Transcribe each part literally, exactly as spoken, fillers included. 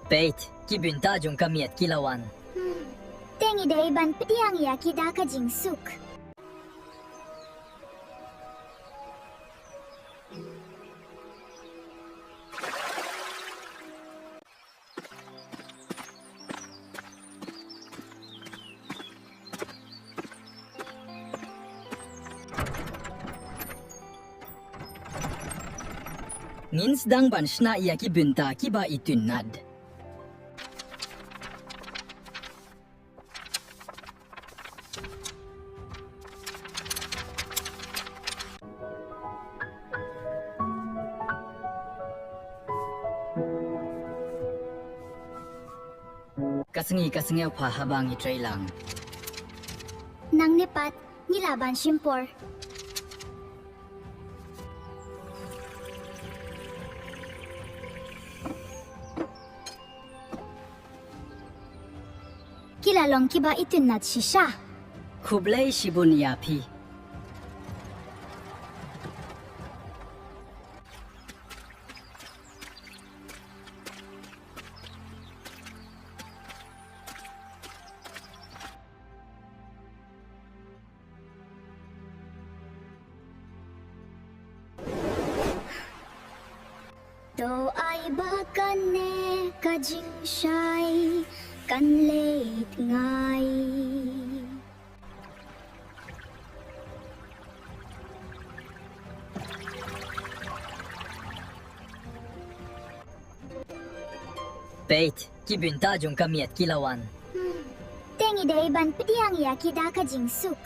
Peit, ki bynta jong ka miet ki la wan. Hmm. Te ngi dei ban pdiang ïa ki da ka jingsuk. Ngin sdang ban shna ïa ki bynta kiba itynnad. Ka sngi ka sngewbha haba ngi trei lang. Nangne pat, ngi lah ban shim por. Ki la long kiba itynnad shisha. Khublei shibun ïa phi. To ai ba kane ka jingshai kan leit ngai. Peit, ki bynta jong ka miet ki la wan. Hmm. Te ngi dei ban pdiang ïa ki da ka jingsuk.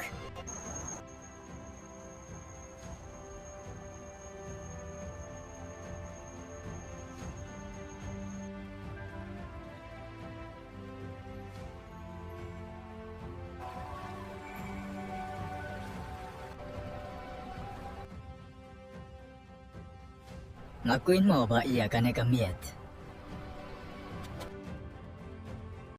Nga kwah mo ba ïa kane ka miet.